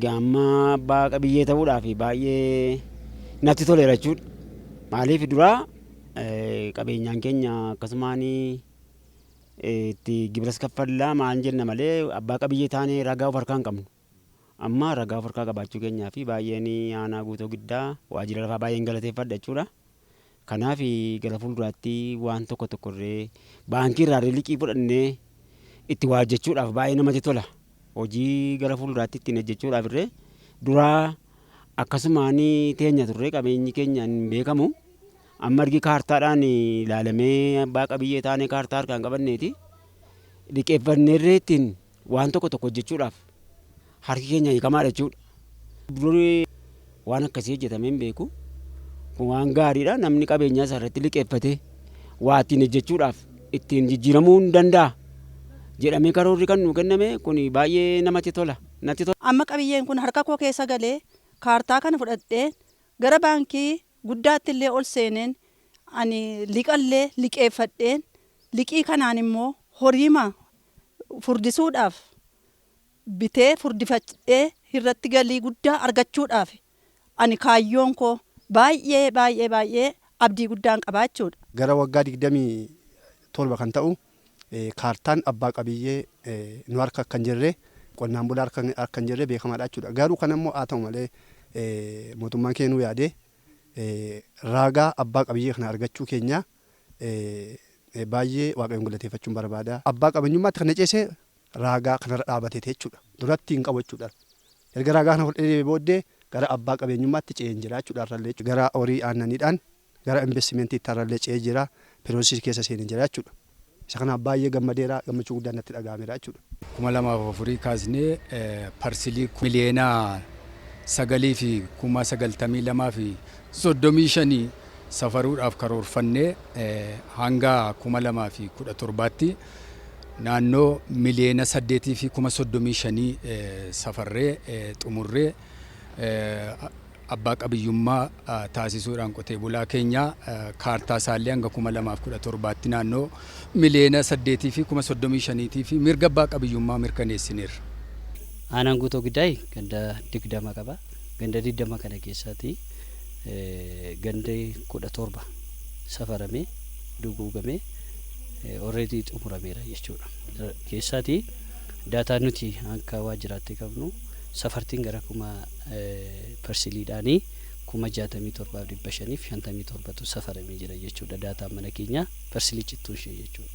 Egaa amma abbaa qabiyyee ta'uudhaaf baay'ee natti toleera jechuudha. Maaliif duraa qabeenyaan keenya akkasumaan itti gibiras kaffallaa maal jenna malee abbaa qabiyyee taanee ragaa of harkaa hin qabnu. Amma ragaa of harkaa qabaachuu keenyaa fi baay'een aanaa Guutoo Giddaa waajjira lafaa baay'een galateeffadha jechuudha. Kanaaf gara fuulduraatti waan tokko tokko illee baankii irraa liqii fudhannee itti waa hojjechuudhaaf baay'ee namatti tola. Hojii gara fuulduraatti ittiin hojjechuudhaaf illee duraa akkasumaan teenya turre, qabeenyi keenya hin beekamu. Amma ergi kaartaadhaan ilaalamee abbaa qabiyyee taanee kaartaa harkaan qabanneeti liqeeffanneerree ittiin waan tokko tokko hojjechuudhaaf harki keenya hiikamaadha jechuudha. Durii waan akkasii hojjetamee hin beeku. Kun waan gaariidha. Namni qabeenyaa isaa irratti liqeeffatee waa ittiin hojjechuudhaaf ittiin jijjiiramuu hin danda'a jedhamee karoorri kan nuu kenname kun baay'ee namatti tola. Natti tola. Amma qabiyyeen kun harka koo keessa galee, kaartaa kana fudhadhee gara baankii guddaatti illee ol seeneen, ani liqallee liqeeffadheen, liqii kanaan immoo horiima furdisuudhaaf bitee furdifadhee irratti galii guddaa argachuudhaaf ani kaayyoon koo baay'ee baay'ee baay'ee abdii guddaan qabaachuudha. Gara waggaa 27 kan ta'u kaartaan abbaa qabiyyee nu harka akka hin jirre, qonnaan bulaa harka akka hin jirre beekamaadha jechuudha. Garuu kan immoo haa ta'u malee mootummaan keenya nu yaadee raagaa abbaa qabiyyee kana argachuu keenya baay'ee Waaqayyoon galateeffachuun barbaada. Abbaa qabeenyummaatti kan na ceese raagaa kanarra dhaabatee jechuudha. Duratti hin qabu jechuudha. Erga raagaa kana fudhatee booddee gara abbaa qabeenyummaatti ce'een jira jechuudha har'allee. Gara horii aannaniidhaan gara investimentiitti har'allee ce'ee jira. Processii keessa seenee jira jechuudha. Isa kanaaf baay'ee gammadeera, gammachuu guddaan natti dhaga'ameera jechuudha. 2004 kaasnee parsilii 9,092,035 safaruudhaaf karoorfannee, hanga 2017tti naannoo 8,035,000 safarree xumurree abbaa qabiyyummaa taasisuudhaan qotee bulaa keenya kaartaa isaallee hanga 2017tti naannoo 8,035,000 fi mirga abbaa qabiyyummaa mirkaneessineerra. Aanaan Guutoo Giddaay ganda 20 qaba. Ganda 20 kana keessaati gandi 17 safaramee duguugamee already xumurameera jechuudha. Keessaati daataa nuti akka waajjiraatti qabnu safartiin gara kuma parsiliidhaanii 67,557tu safaramee jira jechuudha. Daataan mana keenya parsilii cittuu ishee jechuudha.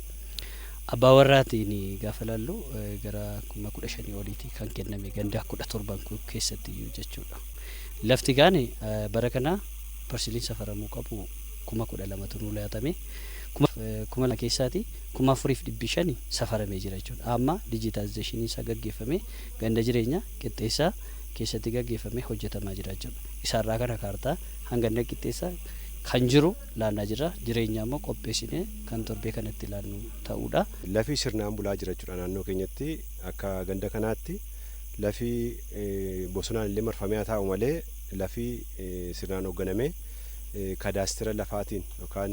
Abbaa warraatiin gaafa laallu gara 15,000 oliiti kan kenname ganda 17n keessatti iyyuu jechuudha. Lafti gaane bara kana parsiliin safaramuu qabu 12,000tu nuu laatame. Kuma keessaati 4,500 safaramee jira jechuudha. Amma digitalizationiin isaa gaggeeffame ganda jireenya qixxeessaa keessatti gaggeeffamee hojjetamaa jira jechuudha. Isaarraa kana kaartaa hanga ganda qixxeessaa kan jiru laannaa jira. Jireenya immoo qopheessinee kan torbee kanatti laannu ta'uudha. Lafi sirnaan bulaa jira jechuudha naannoo keenyatti. Akka ganda kanaatti lafi bosonaan illee marfamee haa taa'u malee lafi sirnaan hoogganamee kadaastira lafaatiin yookaan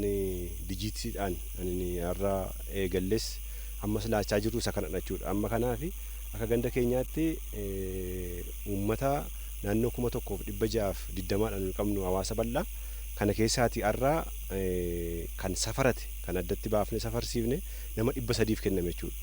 dijitiidhaan ani har'a eegalles ammas laachaa jirru isa kanadha jechuudha. Amma kanaaf akka ganda keenyaatti uummata naannoo 1,620dhaan qabnu, hawaasa bal'aa kana keessaati har'a kan safarate, kan addatti baafne safarsiifne, nama 300f kenname jechuudha.